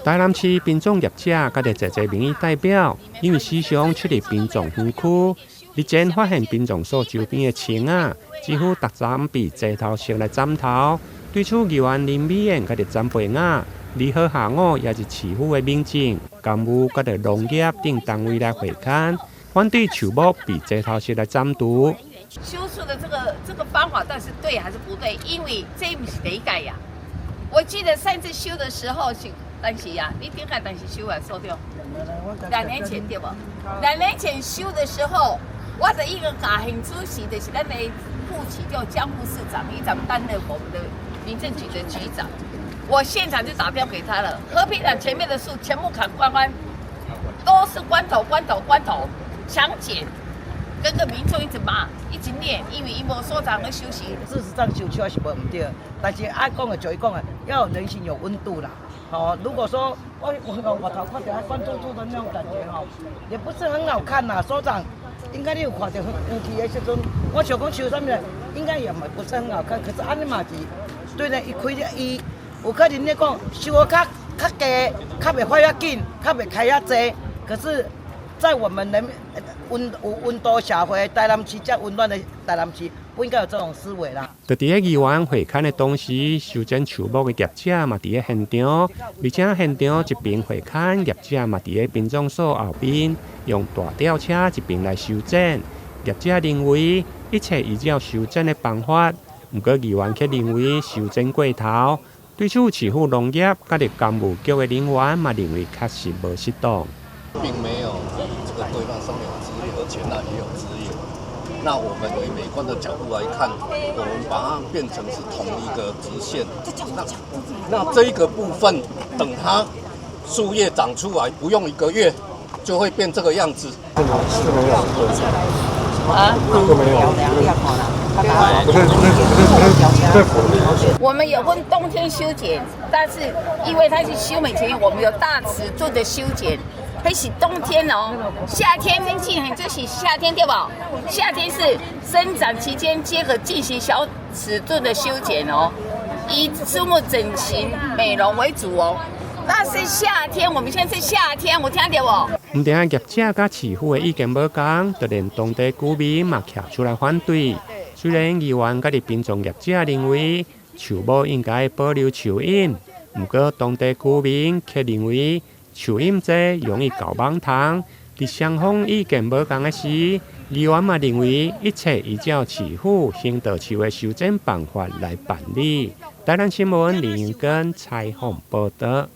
台南市殯葬業者佮著濟濟民意代表，因為時常出入殯葬園區，日前發現殯葬所周邊的樹仔，幾乎逐站被齊頭式來斬頭。對此，議員林美燕佮著詹培雅，二號下午也是市府的民政、工務佮著農業等單位來會勘，反對樹木被齊頭式來斬除。修樹的這個方法到底是對還是不對？因為這毋是第一屆呀。我記得上次修的時候是。當時呀，你頂屆當時修完收掉？2年前對無？2年前修的時候，我的一個嘉興主席就是咱的副市長江副市長，伊就擔任我們的民政局的局長。我現場就打電話給他了。和平里前面的樹全部砍光光，都是光頭、光頭、光頭，強剪，跟個民眾一直罵，一直念，因為伊無所在去休息。事實上修樹是無毋對，但是愛講的就伊講的，要有人性有溫度啦。哦，如果說我頭看到光禿禿的那種感覺吼，也不是很好看呐。所長，應該你有看著園區的時陣，我想講修啥物，應該也不是很好看。可是按呢嘛是，對咧，伊開了伊有可能咧講修得較較低，較袂壞遐緊，較袂開遐濟。可是，在我們人溫有溫度社會，台南市遮溫暖的台南市，不應該有這種思維啦。就佇咧議員會勘的同時，修剪樹木的業者嘛佇咧現場，而且現場一邊會勘，業者嘛佇咧殯葬所後邊用大吊車一邊來修剪。業者認為一切依照修剪的辦法，毋過議員卻認為修剪過頭。對此，市府農業佮著工務局的人員嘛認為確實無適當。並沒有這個規範上面有枝葉，而且那也有枝葉。那我們以美觀的角度來看，我們把它變成是同一個直線。那這一個部分，等它樹葉長出來，不用一個月，就會變這個樣子。啊？都沒有。不是不是不是。我們有分冬天修剪，但是因為它是休眠前，我們有大尺寸的修剪。彼是冬天哦，夏天進行這是夏天對無？夏天是生長期間皆可進行小尺寸的修剪哦，以樹木整形美容為主哦。那是夏天，我們現在是夏天，有聽著無？毋單業者佮市府的意見無仝，就連當地居民嘛徛出來反對。雖然議員佮殯葬業者認為樹木應該保留樹蔭，毋過當地居民卻認為樹蔭濟容易猴蠓蟲。佇雙方意見無仝的時，議員嘛認為一切依照市府行道樹的修剪辦法來辦理。台南新聞林英根採訪報導。